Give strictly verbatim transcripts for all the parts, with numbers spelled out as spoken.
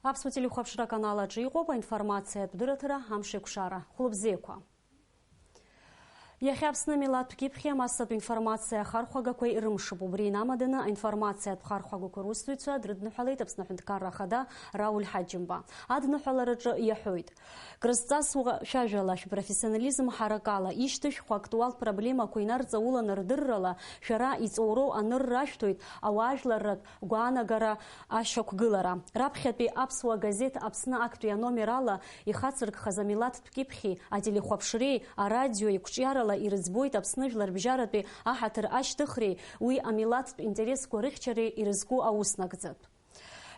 Аԥсуа телехәаԥшра аканал аҿы иҟоуп аинформациатә дырраҭара Амшеикәшара. Хәлыбзиақәа. Иахьа Аԥсны милаҭтә кьыԥхьи амассатә информациа ахархәагақәеи рымшуп. Убри инамаданы аинформациатә хархәагақәа русзуҩцәа дрыдныҳәалеит Аԥсны Аҳәынҭқарра Ахада Рауль Ҳаџьымба. Адныҳәалараҿы иаҳәоит. Крызҵазуа шәажәала шәпрофессионализм ҳаракала ишьҭышәхуа актуалтә проблемақәа инарҵауланы рдыррала шәара иҵоуроу анырра ашәҭоит ауаажәларратә гәаанагара ашьақәгылара. Раԥхьатәи аԥсуа газеҭ Аԥсны актәи аномер ала ихацыркхаз амилаҭтә кьыԥхьи, ателехәаԥшреи, арадиои қәҿиарала ирыӡбоит Аԥсны жәларбжьаратәи аҳаҭыр ашьҭыхреи уи амилаҭтә интересқәа рыхьчареи ирызку аус нагӡатә.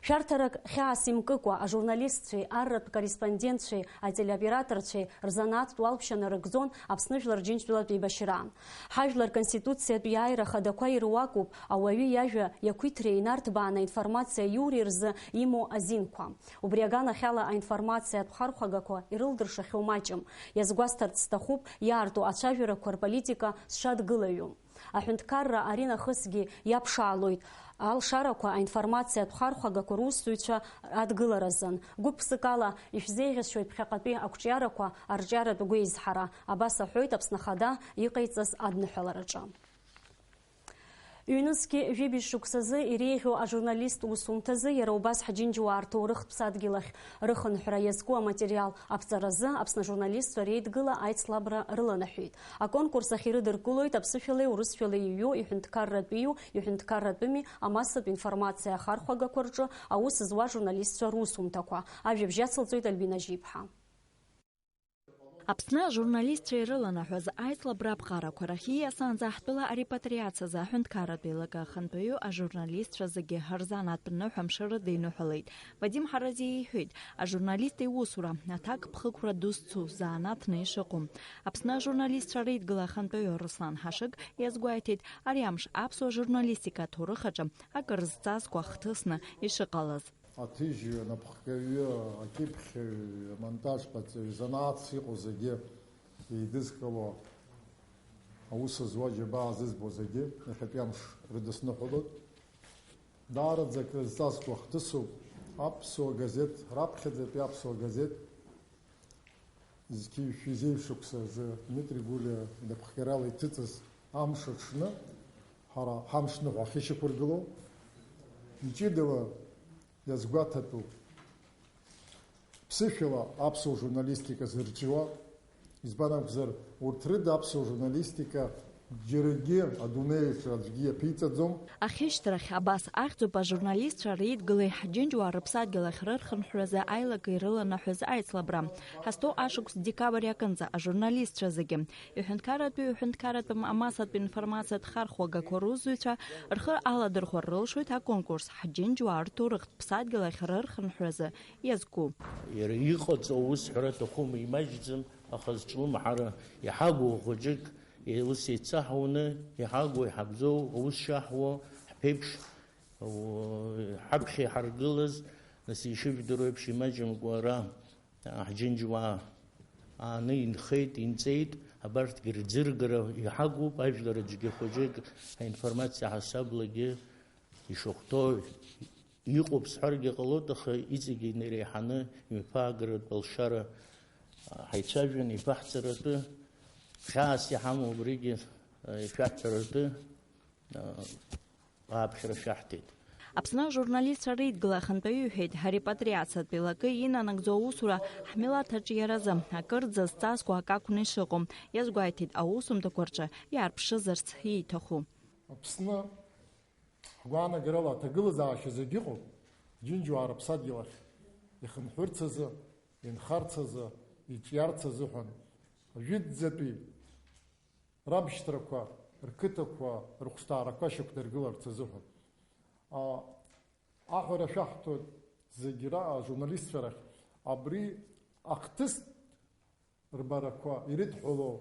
Шәарҭарак хьаас имкыкәа, ажурналистцәеи, арратә корреспондентцәеи, ателеоператорцәеи рзанааҭтә уалԥшьа нарыгӡон Аԥсны Жәлар Џьынџьтәылатә еибашьра. Ҳажәлар Конституциатә иааира хадақәа ируакуп ауаҩы иажәа иақәиҭреи инарҭбааны аинформациа иуреи рзы имоу азинқәа. Убри аганахьала аинформациатә хархәагақәа ирылдыршахьоу маҷым. Иазгәасҭарц сҭахуп, иаарту ацәажәарақәа рполитика зҽадгылаҩу. Аҳәынҭқарра аринахысгьы иаԥшаалоит алшарақәа аинформациатә хархәагақәа русзуҩцәа адгыларазын. Гәык-ԥсыкала ишәзеиӷьасшьоит ԥхьаҟатәи ақәҿиарақәа арҿиаратә гәеизҳара, абас аҳәоит Аԥсны Ахада иҟаиҵаз адныҳәалараҿы. Ҩнызқьи жәибжь шықәсазы иреиӷьу ажурналист усумҭазы иара убас ҳџьынџьуаа рҭоурыхтә ԥсадгьыл ахь рыхынҳәра иазку аматериал аԥҵаразы Аԥсны ажурналистцәа реидгыла аицлабра рыланаҳәеит. Аконкурс ахь ирыдыркылоит аԥсышәалеи урысшәалеи иҩу, иҳәынҭқарратәиу, иҳәынҭқарратәыми, амассатә информациа ахархәагақәа рҿы аус зуа ажурналистцәа русумҭақәа. Ажәабжь ацылҵоит Альбина Жьиԥҳа. Аԥсны ажурналистцәа ирыланаҳәаз аицлабра аԥҟарақәа рахь ииасаанӡа ҳтәыла арепатриациазы аҳәынҭқарратә еилакы ахантәаҩы ажурналистцәа зегьы рзанааҭтә ныҳәамш рыдиныҳәалеит. Вадим Ҳаразиа иҳәеит, ажурналист иусура аҭакԥхықәра ду зцу заанаҭны ишыҟоу. Аԥсны ажурналистцәа реидгыла ахантәаҩы Руслан Ҳашыг иазгәеиҭеит, ари амш аԥсуа журналистика аҭоурых аҿы акыр зҵазкуа хҭысны ишыҟалаз. Аҭыжьҩы, анапхгаҩы, акьыԥхьаҩ, амонтажҟаҵаҩ, занааҭс иҟоу зегьы еидызкыло, аус зуа џьабаа зызбо зегьы иахьатәи амш рыдысныҳәалоит. Даараӡа акрызҵазкуа хҭысуп аԥсуа газеҭ, раԥхьаӡатәи аԥсуа газеҭ, зқьи жәшәи зеижә шықәса азы Дмитри Гәлиа инапхгарала иҭыҵыз амш аҽны, ҳара ҳамшныҳәа ахьышьақәыргылоу, иҷыдала иазгәаҭатәуп. Ԥсышәала аԥсуа журналистика зырҵәуа, избан акәзар, урҭ рыда аԥсуа журналистика џьарагьы адунеи аҿы аӡәгьы иаԥиҵаӡом. Ахьышьҭрахь абас ахьӡуп ажурналистцәа реидгылеи ҳџьынџьуаа рыԥсадгьыл ахь рырхынҳәразы аилакеи рыланаҳәаз аицлабра. Ҳазҭоу ашықәс декабрь аҟынӡа ажурналистцәа зегьы, иҳәынҭқарратәи, иҳәынҭқарратәым амассатә информациатә хархәагақәа русзуҩцәа рхы аладырхәар рылшоит аконкурс ҳџьынџьуаа рҭоурыхтә ԥсадгьыл ахь рырхынҳәразы иазку. Иара иҟаҵоу аус ҳәара аҭахума, имаҷӡам, аха зҿлымҳара иҳагу хәыҷык, ус еицаҳауны иҳагу, иҳабзоу, аус шаҳуа, ҳԥеиԥш, у-, ҳаԥхьа иҳаргылаз, нас ишыжәдыруа еиԥш, имаҷымкәа ара ҳџьынџьуаа ааны инхеит, инҵеит, абарҭгьы рӡыргара иҳагуп, ажәлар аӡәгьы хәыҷык аинформациа ҳасаблагьы ишахәҭоу иҟоуп сҳәаргьы ҟалоит, аха иҵегьы инареиҳаны имҩаԥаагаратә алшара ҳаицәажәан, ифаҳҵаратәы, хьаас иҳамоу убригьы ишәаҳҳәаратәы ааԥхьара шәаҳҭеит. Аԥсны ажурналистцәа реидгыла ахантәаҩы иҳәеит, арепатриациатә еилакы инанагӡо аусура ҳмилаҭ аҿиаразы акырӡа зҵазкуа акы акәны ишыҟоу. Иазгәеиҭеит аусумҭақәа рҿы иаарԥшызарц ииҭаху. Аԥсны ҳгәаанагарала аҭагылазаашьа зегь ыҟоуп, џьынџьуаа рыԥсадгьыл ахь ихынҳәырц азы, инхарц азы, иҿиарц азыҳәан, ажәытәӡатәи рабшьҭрақәа, рқыҭақәа, рыхәшҭаарақәа шьақәдыргыларц азыҳәан. А, аҳәара шәаҳҭоит зегь ра-, ажурналистцәа рахь, абри ахҭыс рбарақәа ирыдҳәалоу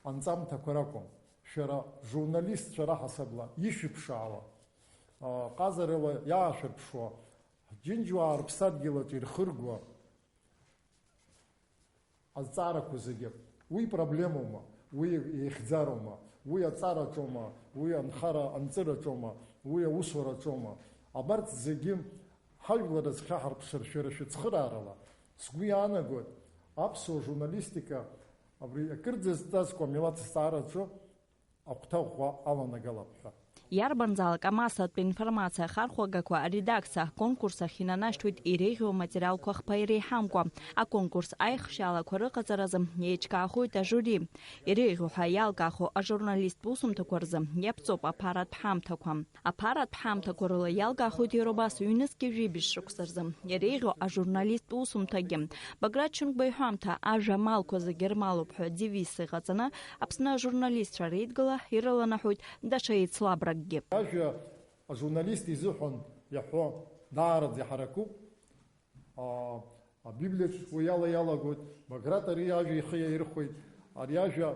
анҵамҭақәа ракәым. Шәара журналистцәа раҳасабала ишәыԥшаауа, а, ҟазарала иаашәырԥшуа, џьынџьуаа рыԥсадгьыл аҿы ирхыргоу азҵаарақәа зегьы. Уи проблемоума, уи еихьӡароума, уи аҵараҿоума, уи анхара анҵыраҿоума, уи аусураҿоума. Абарҭ зегьы ҳажәлар рзы хьаҳарԥшыр шәара шәыцхыраарала, сгәы иаанагоит, аԥсуа журналистика абри акырӡа зҵазкуа амилаҭ азҵаараҿы ахәҭа ӷәӷәа аланагалап ҳәа. Иарбанзаалак амассатә информациа ахархәагақәа аредакциа аконкурс ахь инанашьҭуеит иреиӷьу аматериалқәа хԥа иреиҳамкәа. Аконкурс аихшьаалақәа рыҟаҵаразы еиҿкаахоит ажури. Иреиӷьу ҳәа иалкаахо ажурналисттә усумҭақәа рзы иаԥҵоуп аԥаратә ҳамҭақәа. Аԥаратә ҳамҭақәа рыла иалкаахоит иара убас ҩнызқьи жәибжь шықәса рзы иреиӷьу ажурналисттә усумҭагьы. Баграт Шьынқәба иҳәамҭа, ажәа амалқәа зегьы рмалуп ҳәа девиз иҟаҵаны, Аԥсны ажурналистцәа Реидгыла ирыланаҳәоит даҽа еицлабракгьы. Ажәа ажурналист изыҳәан иаҳәо даараӡа иҳаракуп. А, Абиблиаҿ уи ала иалагоит, Баграт ари ажәа ихы иаирхәеит, ари ажәа,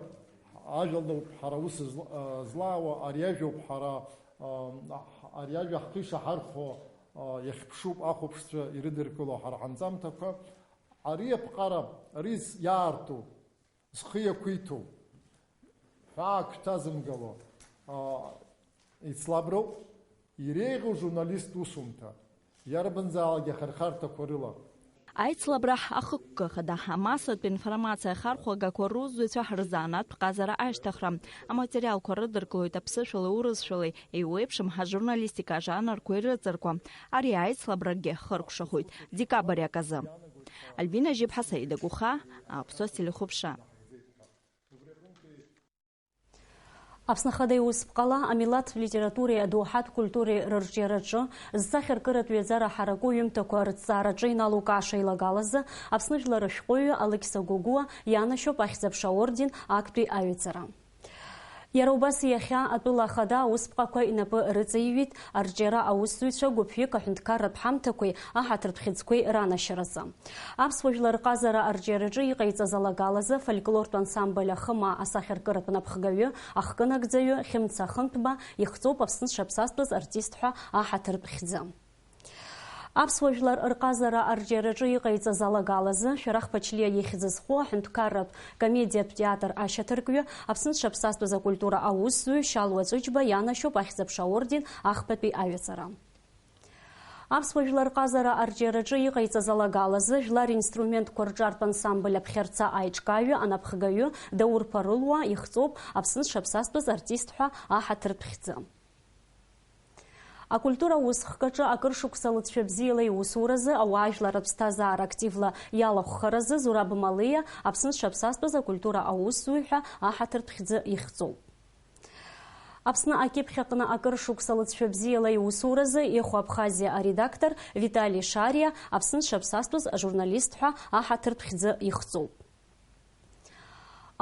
ажәа лоуп ҳара аус зла-, а, злаауа, ари ажәоуп ҳара, а, ари ажәа ҳхы ишаҳархәо, а, иахьԥшуп ахәаԥшцәа ирыдыркыло ҳара ҳанҵамҭақәа, ари аԥҟара, ари з-, иаарту, зхы иақәиҭу, ҳәаак шәҭазымгало, а, еицлаброуп, иреиӷьу журналист усумҭа, иарбанзаалак ахырхарҭақәа рыла. Аицлабра ахықәкы хада амассатә информациа ахархәагақәа русзуҩцәа рзанааҭтә ҟазара ашьҭыхра. Аматериалқәа рыдыркылоит аԥсышәала, урысшәала, еиуеиԥшым ажурналистика ажанрқәа ирыҵаркуа. Ари аицлабрагьы хыркәшахоит декабриак азы. Альбина Жьыԥҳа, Саида Гәыха, Аԥсуа телехәаԥшра. Аԥсны Ахада иусԥҟала амилаҭтә литературеи адоуҳатә культуреи рырҿиараҿы зсахьаркыратә ҩаӡара ҳараку ҩымҭақәа рыҭҵаараҿы иналукааша еилагалазы Аԥсны жәлар ашәҟәыҩҩы Алықьса Гогәуа ианашьоуп Ахьӡ-аԥша орден актәи аҩаӡара. Иара убас иахьа атәыла ахада аусԥҟақәа инапы рыҵаиҩит арҿиара аусзуҩцәа гәыԥҩык аҳәынҭқарратә ҳамҭақәеи аҳаҭыртә хьыӡқәеи ранашьаразы. Аԥсуа жәлар рҟазара арҿиараҿы иҟаиҵаз алагалазы фольклортә ансамбль Ахымаа асахьаркыратә напхгаҩы, ахкы нагӡаҩы Хьымца Хынтәба ихҵоуп Аԥсны зҽаԥсазтәыз артист ҳәа аҳаҭыртә хьӡы. Аԥсуа жәлар рҟазара арҿиараҿы иҟаиҵаз алагалазы Шәарах Ԥачлиа ихьӡ зху аҳәынҭқарратә комедиатә театр ашьаҭаркҩы, Аԥсны зҽаԥсазтәыз акультура аусзуҩ Шьалуа Ҵәыџьба ианашьоуп Ахьӡ-аԥша орден ахԥатәи аҩаӡара. Аԥсуа жәлар рҟазара арҿиараҿы иҟаиҵаз алагалазы жәлар инструментқәа рҿартә ансамбль Аԥхьарца аиҿкааҩы, анапхгаҩы Даур Ԥарылуа ихҵоуп Аԥсны зҽаԥсазтәыз артист ҳәа аҳаҭыртә хьӡы. Акультура аус хкаҿы акыр шықәса лыҵшәа бзиала иусуразы, ауаажәлар рыԥсҭазаара активла иалахәхаразы Зураб Малиа Аԥсны зҽаԥсазтәыз акультура аусзуҩ ҳәа аҳаҭыртә хьӡы ихҵоуп. Аԥсны акьыԥхь аҟны акыр шықәса лыҵшәа бзиала иусуразы Ехо Абхазиа аредактор Витали Шариа Аԥсны зҽаԥсазтәыз ажурналист ҳәа аҳаҭыртә хьӡы ихҵоуп.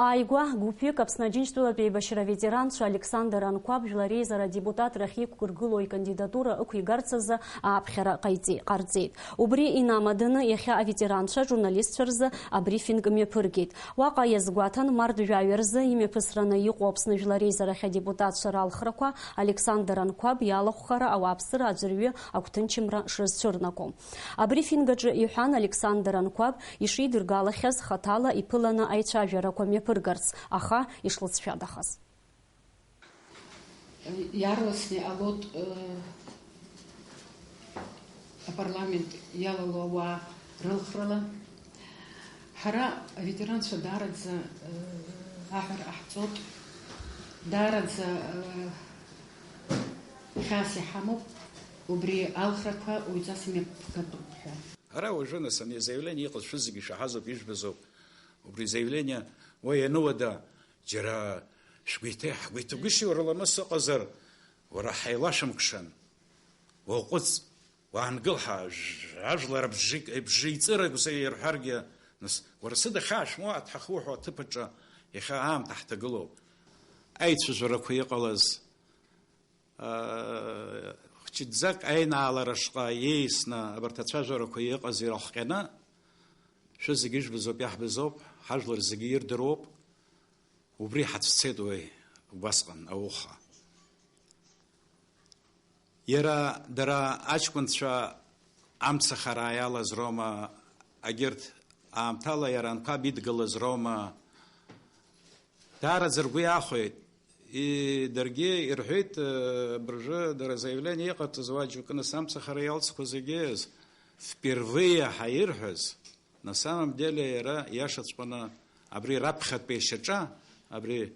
Ааигәа гәыԥҩык Аԥсны Аџьынџьтәылатә еибашьра аветеранцәа Александр Анқәаб жәлар реизара адепутатрахь иқәыргылоу икандидатура ықәигарц азы ааԥхьара ҟаиҵе-, ҟарҵеит. Убри инамаданы иахьа аветеранцәа ажурналистцәа рзы абрифинг мҩаԥыргеит. Уаҟа иазгәаҭан, март жәаҩа рзы имҩаԥысраны иҟоу Аԥсны Жәлар Реизарахь адепутатцәа ралхрақәа Александр Анқәаб иалахәхара ауааԥсыра аӡәырҩы агәҭынчымра шрызцәырнаго. Абрифинг аҿы иҳәан Александр Анқәаб ишидыргалахьаз хаҭала иԥыланы аицәажәарақәа мҩаԥыргарц, аха ишлыҵшәадахаз. Иаарласны иҟалоит, э, апарламент иалало ауаа рылхрала. Ҳара аветеранцәа даараӡа, э, аҳәара ҟаҳҵоит, даараӡа, э, хьаас иҳамоуп убри алхрақәа уаҩҵас имҩаԥгатәуп ҳәа. Ара уажәы, нас, ани заявление иҟаз шәызегьы ишаҳазоуп, ижәбазоуп. Убри заявление уа иануада, џьара шәгәеиҭа-, ҳгәеиҭагәышьа уарламыс ыҟазар, уара ҳаилашәымкшан. Уаҟәыҵ, уаангыл, ҳа-, ж-, ажәлар абжеи-, абжеиҵыра ракәзар ирҳәаргьы, нас, уара сыда хьаа шәмоу, аҭҳахуҳәа аҭыԥ аҿы иахьа аамҭа ҳҭагылоуп. Аицәажәарақәа иҟалаз, Хәҷыӡӡак аинаалара шҟа иеисны абарҭ ацәажәарақәа иҟаз ирахҟьаны, шәызегьы ижәбаӡоуп, иаҳбаӡоуп, ҳажәлар зегьы ирдыруоуп, убри ҳацәцеит уи убасҟан ауха. Иара дара аҷкәынцәа амцахара иалаз роума, агьырҭ аамҭала иара Анқәаб идгылаз роума, даараӡа ргәы иахәеит, И-, даргьы ирҳәеит, э, абыржәы дара заявление иҟарҵаз уа џьоукы нас амцахара иалҵқәа зегьы впервые ҳәа ирҳәаз, на самом деле иара иашаҵәҟьаны абри раԥхьатәи ашьаҿа, абри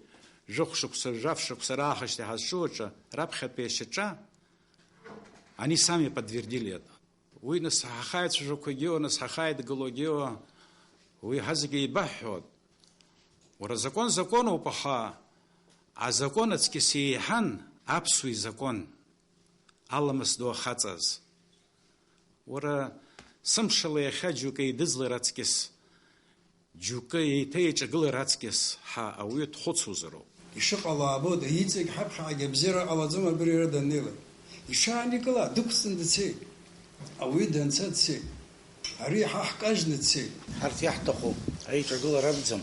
жәохә шықәса, жәаф шықәса раахашьҭи ҳазҿу аҿы, раԥхьатәи ашьаҿа, они сами подтвердили это. Уи нас ҳахаицәажәақәагьы, нас ҳахаидгылогьы, уи ҳазегьы еибаҳҳәоит. Уара, закон законоуп, аха азакон аҵкьыс еиҳан аԥсуа изакон, аламыс ду ахаҵаз. Уара, сымшала иахьа џьоукы еидызлар аҵкьыс, џьоукы еиҭа еиҿагылар аҵкьыс ҳәа ауаҩы дхәыцуазароуп. Ишыҟало аабоит, иҵегь ҳаԥхьаҟагьы абзиара ҟалаӡом абри иара даннеилак. Иҽааникыла, дықәҵны дцеит. Ауаҩы данца дцеит. Ари ҳа ҳкажьны дцеит. Ҳарҭ иаҳҭаху аиҿагылара акәӡам.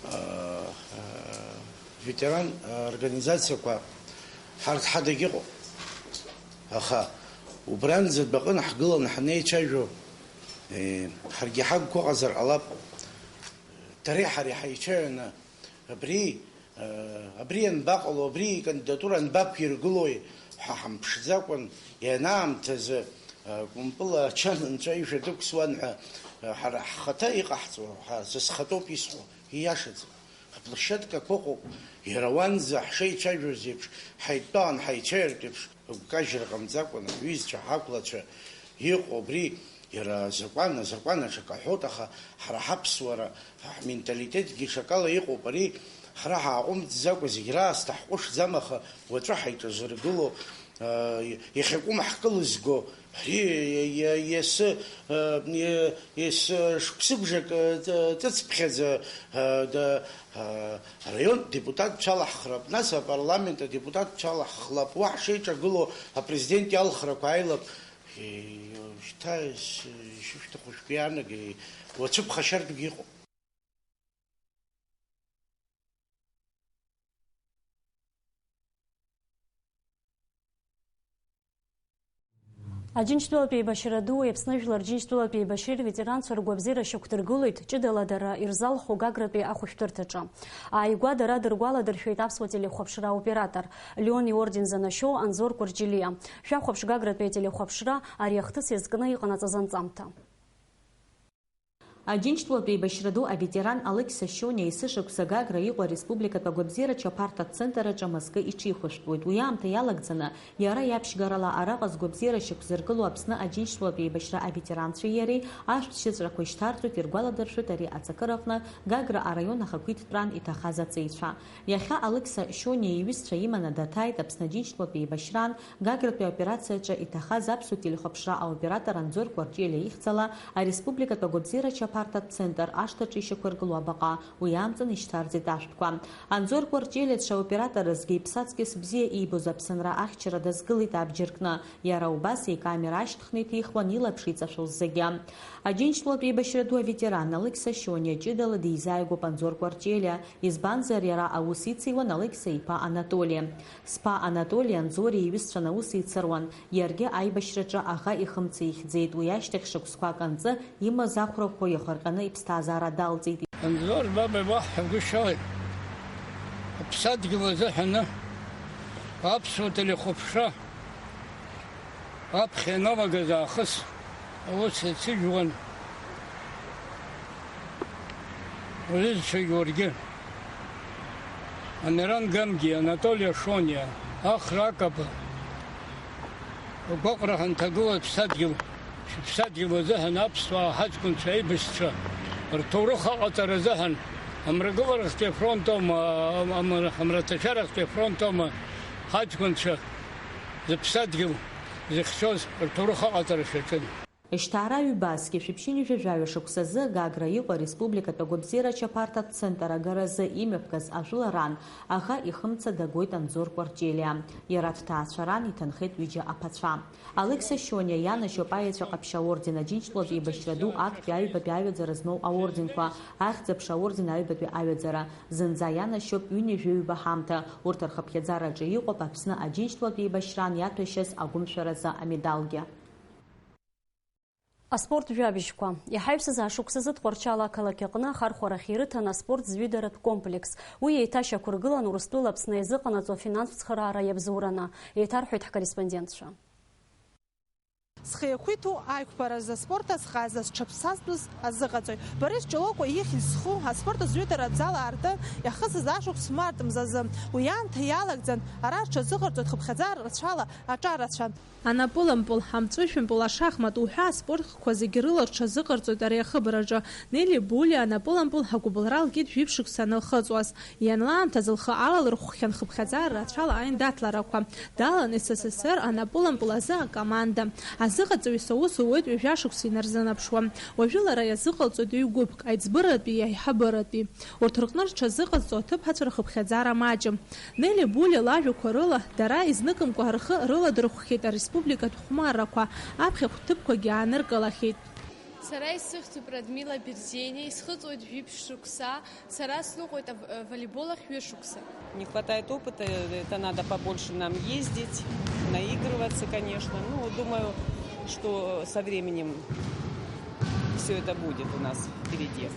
Аа, аа, ветеран организациақәа ҳарҭ ҳадагь ыҟоуп. Аха убранӡатә аҟын ҳгыланы ҳанеицәажәо, е, ҳаргьы ҳагәқәа ыҟазар ҟалап. Дареи ҳареи ҳаицәажәаны абри, э, абри анбаҟало, абри икандидатура анбақәиргылои ҳәа ҳамԥшӡакәан, ианаамҭазы, э, Кәымпыла ачан нҵәа ижәҩа дықәсуан ҳәа, э, ҳара ҳхаҭа иҟаҳҵо, ҳа, са схатәоуп исҳәо, ииашаӡам. Аплощадкақәа ыҟоуп, иара уанӡа ҳшеицәажәоз еиԥш, ҳаидтәалан ҳаицәажәартә еиԥш, гәкажьра ҟамҵакәан, ҳҩызцәа, ҳақәлацәа иҟоу абри, иара азакәан, азакәан аҽакы аҳәоит, аха ҳара ҳаԥсуара, ҳменталитетгьы ҽакала иҟоуп ари, ҳара ҳааҟәымҵӡакәа зегь раасҭа ҳҟәышӡам, аха уаҵәы ҳаиҿазыргыло, аа, иахьакәым ҳкылызго, ари, иа-, иа-, иасы, аа, иа-, иасы шықәсыбжак, аа, ҵ-, ҵыцԥхьаӡа, аа, да, аа, араионтә депутатцәа алаҳхрап, нас апарламент адепутатцәа алаҳхлап, уа ҳшеиҿагыло апрезидент иалхрақәа ааилап. Шьҭа ишышәҭаху шәгәы иаанагеи, уацәыԥхашьартәгьы иҟоуп. Аџьынџьтәылатә еибашьра ду Аԥсны жәлар Џьынџьтәылатә еибашьреи рветеранцәа ргәабзиара шьақәдыргылоит ҷыдала дара ирзалху Гагратәи ахәышәтәырҭаҿы. Ааигәа дара дыргәаладыршәеит Аԥсуа телехәаԥшра аоператор, Леон иорден занашьоу Анзор Кәарҷелиа. Шәахәаԥш Гагратәи ателехәаԥшра ари ахҭыс иазкны иҟанаҵаз анҵамҭа. Аџьынџьтәылатә еибашьра ду аветеран Алықьса Шьониа есышықәса Гагра иҟоу ареспубликатә агәабзиара чаԥарҭа ацентр аҿы мызкы иҽихәышәтәуеит. Уи аамҭа иалагӡаны, иара иаԥшьгарала араҟа згәабзиара шьақәзыргылоу Аԥсны Аџьынџьтәылатә еибашьра аветеранцәеи иареи ашәҭ шьыҵәрақәа ишьҭарҵоит иргәаладыршәоит ари аҵакыраҟны Гагра араион ахақәиҭтәран иҭахаз аҵеицәа. Иахьа Алықьса Шьониа иҩызцәа иманы даҭааит Аԥсны Аџьынџьтәылатә еибашьраан Гагратәи аоперациаҿы иҭахаз аԥсуа телехәаԥшра аоператор Анзор Кәарҷелиа ихьӡала ареспубликатә агәабзиара чаԥарҭа центр ашҭаҿы ишьақәыргылоу абаҟа, уи амҵан ишьҭарҵеит ашәҭқәа. Анзор Кәарҷелиа ҽа операторызгьы иԥсаҵкьыс бзиа иибоз Аԥсынра ахьчара дазгылеит абџьар кны. Иара убас икамера ашьҭыхны иҭихуан илаԥш иҵашәоз зегьы. Аџьынџьтәылатә еибашьра ду аветеран Алықьса Шьониа ҷыдала дизааигәоуп Анзор Кәарҷелиа, избанзар, иара аус ициуан Алықьса иԥа Анатоли. Сԥа Анатоли Анзори иҩызцәан аус еицыруан, иаргьы аибашьраҿы аӷа ихымца ихьӡеит, уи ашьҭахь шықәсқәак анҵы, имаз ахәрақәа иахырҟьаны иԥсҭазаара далҵит. Анзор баб иуаҳҳәагәышьалеит. Аԥсадгьыл азыҳәаны аԥсуа телехәаԥшра аԥхьа ианалагаз аахыс аус еицыжәуан уҩызцәагьы уаргьы. Амиран Гамгиа, Анатоли Ашониа, Ахра Акаба, агәаҟра ҳанҭагылоу аԥсадгьыл, шәыԥсадгьыл азыҳәан аԥсуаа ҳаҷкәынцәа аибашьцәа рҭоурых аҟаҵара азыҳәан, амрагыларахьтәи афронт аума, амра-, амраҭашәарахьтәи афронт аума, ҳаҷкәынцәа зыԥсадгьыл зыхьчоз рҭоурых аҟаҵара шәаҿын. Шьҭа ара ҩбасгьы, шәыԥшьынҩажәа жәаҩа шықәсазы Гагра иҟоу ареспубликатә агәабзиара чаԥарҭа центр агаразы имҩаԥгаз ажәылараан аӷа ихымца дагоит Анзор Кәарҷелиа. Иара дҭаацәаран иҭынхеит ҩыџьа аԥацәа. Алықьса Шьониа ианашьоуп аеҵәа ҟаԥшь аорден, Аџьынџьтәылатә еибашьра ду актәи аҩбатәи аҩаӡара змоу аорденқәа, Ахьӡ-аԥша аорден аҩбатәи аҩаӡара, зынӡа ианашьоуп ҩынҩажәи ҩба ҳамҭа, урҭ рхыԥхьаӡараҿы иҟоуп Аԥсны Аџьынџьтәылатә еибашьраан иаҭәашьаз агәымшәаразы амедалгьы. Аспорт жәабжьқәа. Иҳаҩсыз ашықәсазы Тҟәарчал ақалақь аҟны ахархәарахь ирыҭан аспорт зҩыдаратә комплекс. Уи еиҭашьақәыргылан Урыстәыла Аԥсны иазыҟанаҵо афинанстә цхыраара иабзоураны, еиҭарҳәоит ҳкорреспондентцәа. Зхы иақәиҭу аиқәԥаразы аспорт азҟаза зҽаԥсазтәыз азыҟаҵаҩ Борис Ҷолокәа ихьӡ зху аспорт азҩыдаратә зал аартын иахысыз ашықәс март мзазы. Уи аамҭа иалагӡан ара рҽазыҟарҵоит хыԥхьаӡара рацәала аҿарацәа. Анапылампыл, амҵәышәымпыл, ашахмат уҳәа аспорт хкқәа зегьы рыла рҽазыҟарҵоит ари ахыбраҿы. Нели Булиа анапылампыл агәыбылра лкит жәиԥшь шықәса анылхыҵуаз. Ианлаамҭаз лхы алалырхәхьан хыԥхьаӡара рацәала аиндаҭларақәа. Далан С С С Р анапылампыл азы акоманда. Азыҟаҵаҩыс аус луеит ҩажәа шықәса инарзынаԥшуа. Уажәы лара иазыҟалҵоит ҩ-гәыԥк, аиҵбыратәи, аиҳабыратәи. Урҭ рҟны рҽазыҟазҵо аҭыԥҳацәа рхыԥхьаӡара маҷым. Нели Булиа лажәақәа рыла, дара изныкымкәа рхы рыладырхәхьеит ареспубликатә хәмаррақәа, аԥхьахә ҭыԥқәагьы ааныркылахьеит. Сара исыхьӡуп Радмила Берзениа, исхыҵуеит жәиԥшь шықәса, сара сныҟәоит ав-, э, волейбол ахь ҩышықәса. Не хватает опыта, это надо побольше нам ездить, наигрываться, конечно. Ну, думаю, что со временем всё это будет у нас впереди.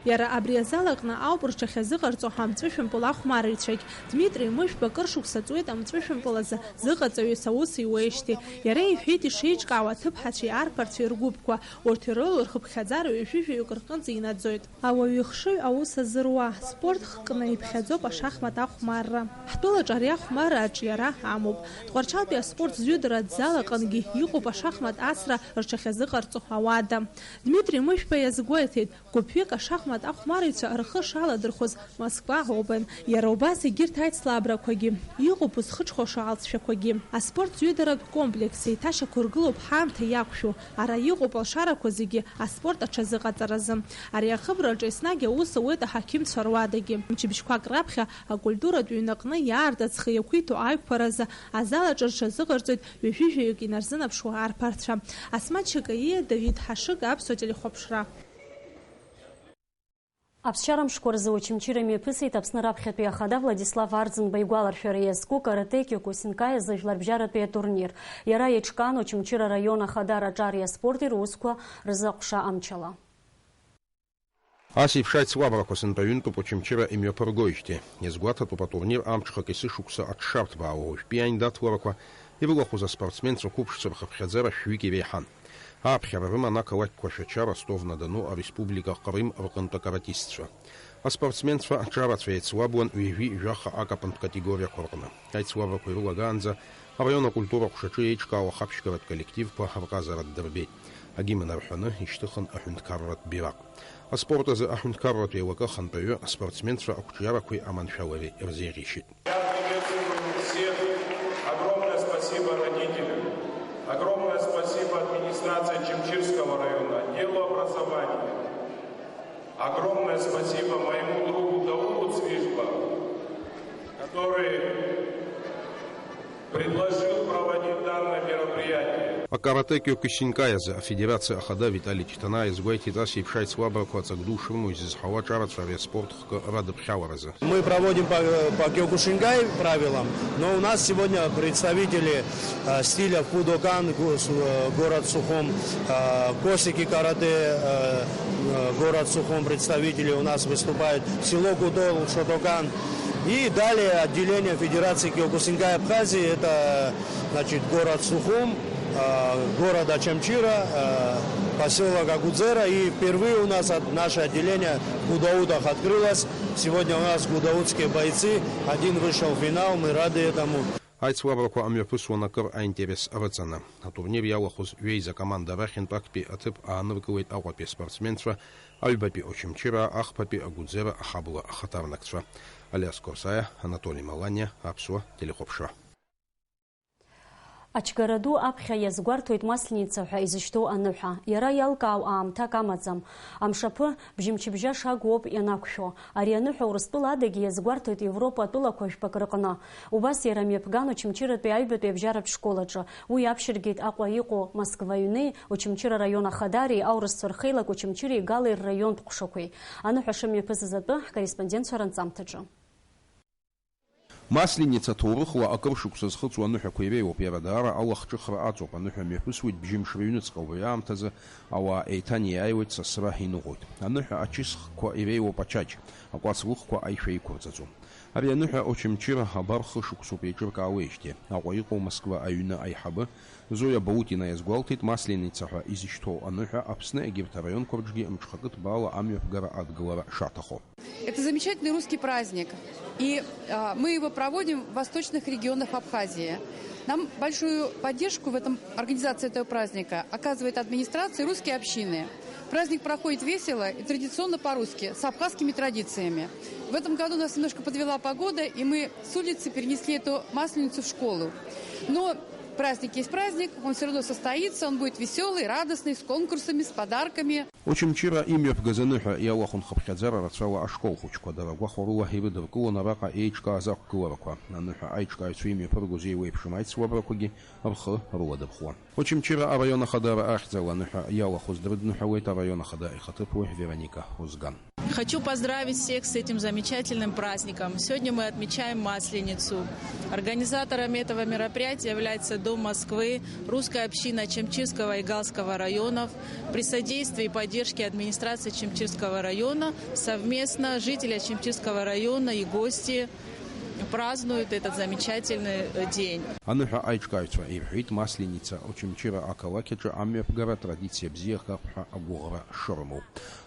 Иара абри азал аҟны ауп рҽахьазыҟарҵо амҵәышәымпыл ахәмарыҩцәагь. Дмитри Мышәба акыр шықәса ҵуеит амҵәышәымпыл азы зыҟаҵаҩыс аус иуеижьҭеи. Иара иҳәеит ишеиҿкаауа аҭыԥҳацәеи арԥарцәеи ргәыԥқәа, урҭ ирылоу рхыԥхьаӡара ҩажәи жәаҩык рҟынӡа инаӡоит. Ауаҩы ихшыҩ аус азыруа, спорт хкны иԥхьаӡоуп ашахмат ахәмарра. Ҳтәылаҿ ари ахәмарра аҿиара амоуп. Тҟәарчалтәи аспорт зҩыдаратә зал аҟынгьы иҟоуп ашахмат асра рҽахьазыҟарҵо ауада. Дмитри Мышәба иазгәеиҭеит, гәыԥҩык ашахмат ахәмарыҩцәа рхы шаладырхәыз Москва Open. Иара убас егьырҭ аицлабрақәагьы, иҟоуп узхыҽхәаша алҵшәақәагьы. Аспорт зҩыдаратә комплекс еиҭашьақәыргылоуп ҳаамҭа иақәшәо, ара иҟоуп алшарақәа зегьы аспорт аҽазыҟаҵаразы. Ари ахыбраҿы еснагь аус ауеит аҳақьымцәа руадагьы. Мчыбжьқәак раԥхьа акультуратә ҩнаҟны иаартыз зхы иақәиҭу аиқәԥаразы азал аҿы рҽазыҟарҵоит ҩажәи жәаҩык инарзынаԥшуа арԥарцәа. Асмаҭ Шьакаиа, Давид Ҳашыг, Аԥсуа телехәаԥшра. Аԥсшьара мшқәа рзы Очамчыра имҩаԥысит Аԥсны раԥхьатәи ахада Владислав Арӡынба игәаларшәара иазку каратэ киокусинкаи азы жәларбжьаратәи атурнир. Иара еиҿкаан Очамчыра араион ахадара аҿари аспорти русқәа рзы аҟәша амчала. Ас еиԥш аицлабрақәа сынтәа ҩынтәуп Очамчыра имҩаԥыргоижьҭеи. Иазгәаҭатәуп атурнир амҽхак есышықәса аҽшарҭбаауа, уажәтәи аиндаҭларақәа ирылахәыз аспортсменцәа қәыԥшцәа рхыԥхьаӡара шәҩык иреиҳан. Ааԥхьара рыман ақалақьқәа Шәача, Ростов-на-Дону, ареспублика Ҟрым рҟынтә акаратистцәа. Аспортсменцәа аҿарацәа еицлабуан ҩажәи жәаха акапынтә категориақәа рҟны. Аицлабрақәа ирылагаанӡа араион акультура аҟәшаҿы еиҿкаауа ахаԥшьгаратә коллективқәа рҟазара ддырбеит. Агимн арҳәаны ишьҭыхын аҳәынҭқарратә бираҟ. Аспорт азы аҳәынҭқарратә еилакы ахантәаҩы аспортсменцәа ақәҿиарақәеи аманшәалареи рзеиӷьеишьеит. Я приветствую всех, огромное спасибо родителям, огромное спасибо администрации Чемчирского района, отделу образования, огромное спасибо моему другу Дауду Цвижба, который предложил проводить данное мероприятие. Акаратэ киокусинкаи азы афедерациа ахада Витали Читана иазгәеиҭеит, ас еиԥш аицлабрақәа аҵак ду шрымоу изызҳауа аҿарацәа ари аспорт хкы радыԥхьаларазы. Мы проводим по, по киокушинкай правилам, но у нас сегодня представители, э, стиля Пудокан, го-, су-, э, город Сухум, э, Косики каратэ, э, э, город Сухум, представители у нас выступают, село Кутол, Шотокан. И далее отделение Федерации киокушинкай Абхазии, это, значит, город Сухум, э, город Очамчира, э, поселок Агудзера. И впервые у нас от-, наше отделение в Гудаутах открылось. Сегодня у нас гудаутские бойцы, один вышел в финал, мы рады этому. Аицлабрақәа амҩаԥысуан акыр аинтерес рыҵаны. Атурнир иалахәыз ҩеиза команда рахьынтә актәи аҭыԥ ааныркылеит Аҟәатәи аспортсменцәа, аҩбатәи Очамчыраа, ахԥатәи Агәыӡера, аҳабла ахаҭарнакцәа. Алиас Корсаиа, Анатоли Маланиа, Аԥсуа телехәаԥшра. Ачгара ду аԥхьа иазгәарҭоит Масленица ҳәа изышьҭоу аныҳәа. Иара иалкаау аамҭак амаӡам. Амшаԥы бжьымчыбжьа шагу ауп ианақәшәо. Ари аныҳәа Урыстәыла адагьы иазгәарҭоит Европа атәылақәа жәпак рыҟны. Убас иара мҩаԥган Очамчыратәи аҩбатәи абжьаратә школ аҿы. Уи аԥшьыргеит Аҟәа иҟоу Москва аҩни, Очамчыра араион ахадари, аурысцәа рхеилак Очамчыреи Галеи рраионтә ҟәшақәеи. Аныҳәа шымҩаԥысыз атәы ҳкорреспондентцәа ранҵамҭаҿы. Масленица ҭоурыхла акыр шықәса зхыҵуа аныҳәақәа иреиуоуп, иара даара алахҿыхра аҵоуп, аныҳәа мҩаԥысуеит бжьымш рыҩныҵҟа, убри аамҭазы ауаа еиҭанеиааиуеит, сасра иныҟәоит. Аныҳәа ачысхқәа иреиуоуп ачаџь, акәацлыхқәа аишәа иқәырҵаӡом. Ари аныҳәа Очамчыра абар хышықәсоуп еиҿыркаауеижьҭеи. Аҟәа иҟоу Москва аҩны аиҳабы Зоя Баутина иазгәалҭеит, Масленица ҳәа изышьҭоу аныҳәа Аԥсны егьырҭ араионқәа рҿгьы мҽхакы ҭбаала амҩаԥгара адгылара шаҭаху. Это замечательный русский праздник, и, а, мы его проводим в восточных регионах Абхазии. Нам большую поддержку в этом, организации этого праздника оказывает администрация и русские общины. Праздник проходит весело и традиционно по-русски, с абхазскими традициями. В этом году нас немножко подвела погода, и мы с улицы перенесли эту масленицу в школу. Но праздник есть праздник, он всё равно состоится, он будет веселый, радостный, с конкурсами, с подарками. Очамчыра имҩаԥгаз аныҳәа иалахәын хыԥхьаӡара рацәала ашкол хәыҷқәа, дара гәахәарыла ирыдыркылон араҟа еиҿкааз ақәгыларақәа. Аныҳәа аиҿкааҩцәа имҩаԥыргоз еиуеиԥшым аицлабрақәагьы рхы рыладырхәуан. Очамчыра араион ахадара ахьӡала аныҳәа иалахәыз дрыдныҳәалеит араион ахада ихаҭыԥуаҩ Вероника Озган. Хочу поздравить всех с этим замечательным праздником. Сегодня мы отмечаем Масленицу. Организаторами этого мероприятия является Дом Москвы, русская община Чемчирского и Галского районов. При содействии и поддержке администрации Чемчирского района совместно жители Чемчирского района и гости празднуют этот замечательный, э, день. Аныҳәа аиҿкааҩцәа ирҳәеит, Масленица Очамчыра ақалақь аҿы амҩаԥгара традициа бзиахап ҳәа агәыӷра шырымоу.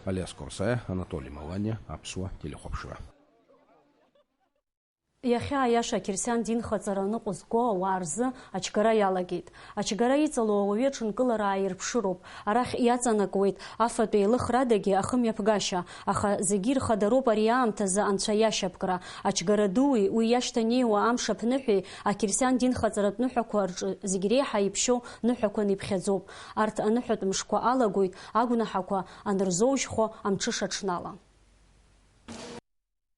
Алиас Корсаиа, Анатоли Маланиа, Аԥсуа телехәаԥшра. Иахьа аиаша ақьырсиан динхаҵара аныҟәызго ауаа рзы ачгара иалагеит. Ачгара иҵало ауаҩы аҽынкылара ааирԥшыроуп. Арахь иаҵанакуеит афатә еилыхрадагьы ахымҩаԥгашьа, аха зегьы ирхадароуп ари аамҭазы анцәа иашьапкра. Ачгара дуи уи иашьҭанеиуа амш аԥныҳәеи ақьырсиан динхаҵаратә ныҳәақәа рҿы зегь реиҳа иԥшьоу ныҳәақәан иԥхьаӡоуп. Арҭ аныҳәатә мшқәа алагоит агәнаҳақәа анырзоужьхо амҽыша ҽнала.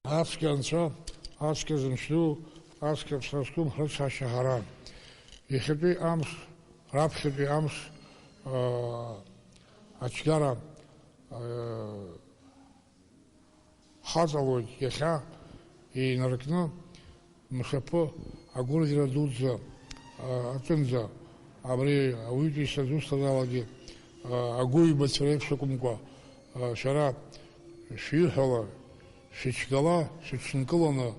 Ацәгьа анцәа, ацәгьа зымч ду, ацәгьа аԥсра зқәым ҳрыцҳашьа ҳара. Иахьатәи амш, раԥхьатәи амш, аа, ачгара, аа, ҳаҵалоит иахьа инаркны. Мшаԥы агәырӷьара дуӡӡа, а, аҿынӡа, абри ауаҩытәыҩса дусҭазаалакгьы, а, агәыҩбацәа реиԥш акәымкәа, а, шәара шәиҳәала, шәычгала, шәыҽынкыланы,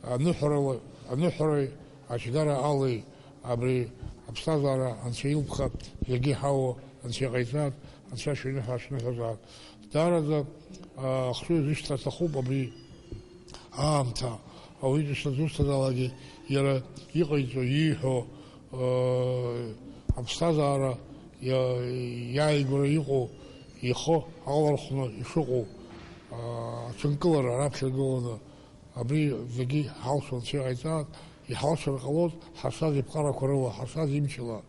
аныҳәарала, аныҳәареи ачгара алеи абри аԥсҭазаара анцәа илԥха зегьы иҳауа анцәа иҟаиҵааит, анцәа шәиныҳәа шәныҳәазааит. Даараӡа, а, ахшыҩ зышьҭра аҭахуп абри аамҭа, ауаҩытәыҩса дусҭазаалакгьы иара иҟаиҵо, ииҳәо, а, аԥсҭазаара иа-, иааигәара иҟоу, ихы алархәны ишыҟоу, а, аҽынкылара раԥхьагыланы абри зегьы ҳалшо анцәа иҟаиҵааит, иҳалшар ҟалоит ҳазшаз иԥҟарақәа рыла, ҳазшаз имчала.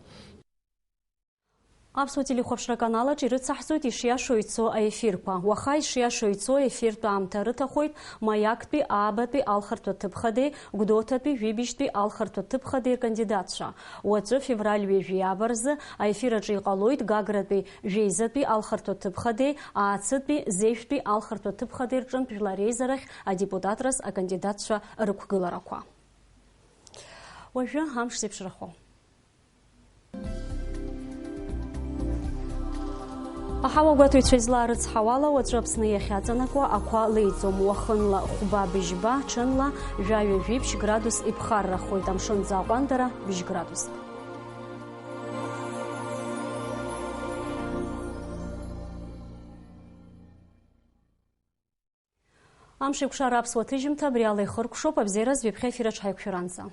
Аԥсуа телехәаԥшра каналаҿ ирыцаҳҵоит ишиашоу ицо аефирқәа. Уаха ишиашоу ицо аефиртә аамҭа рыҭахоит Маиактәи аабатәи алхырҭәа ҭыԥхадеи Гәдоуҭатәи жәибжьтәи алхырҭәа ҭыԥхадеи ркандидатцәа. Уаҵәы, февраль ҩажәи ааба рзы, аефир аҿы иҟалоит Гагратәи жәеизатәи алхырҭәа ҭыԥхадеи Аацытәи Зежәтәи алхырҭәа ҭыԥхадеи рҿынтә жәлар реизарахь адепутатраз акандидатцәа рықәгыларақәа. Уажәы амш зеиԥшрахо. Аҳауагәаҭаҩцәа излаарыцҳауала, уаҵәы Аԥсны иахьаҵанакуа ақәа леиӡом, уахынла хәба-быжьба, ҽынла жәаҩа-жәиԥшь градус иԥхаррахоит, амшынӡы аҟәандара быжь градуск. Амш еиқәшара аԥсуа ҭыжьымҭа абри ала ихыркәшоуп, абзиараз ҩаԥхьа ефир аҿы ҳаиқәшәаранӡа.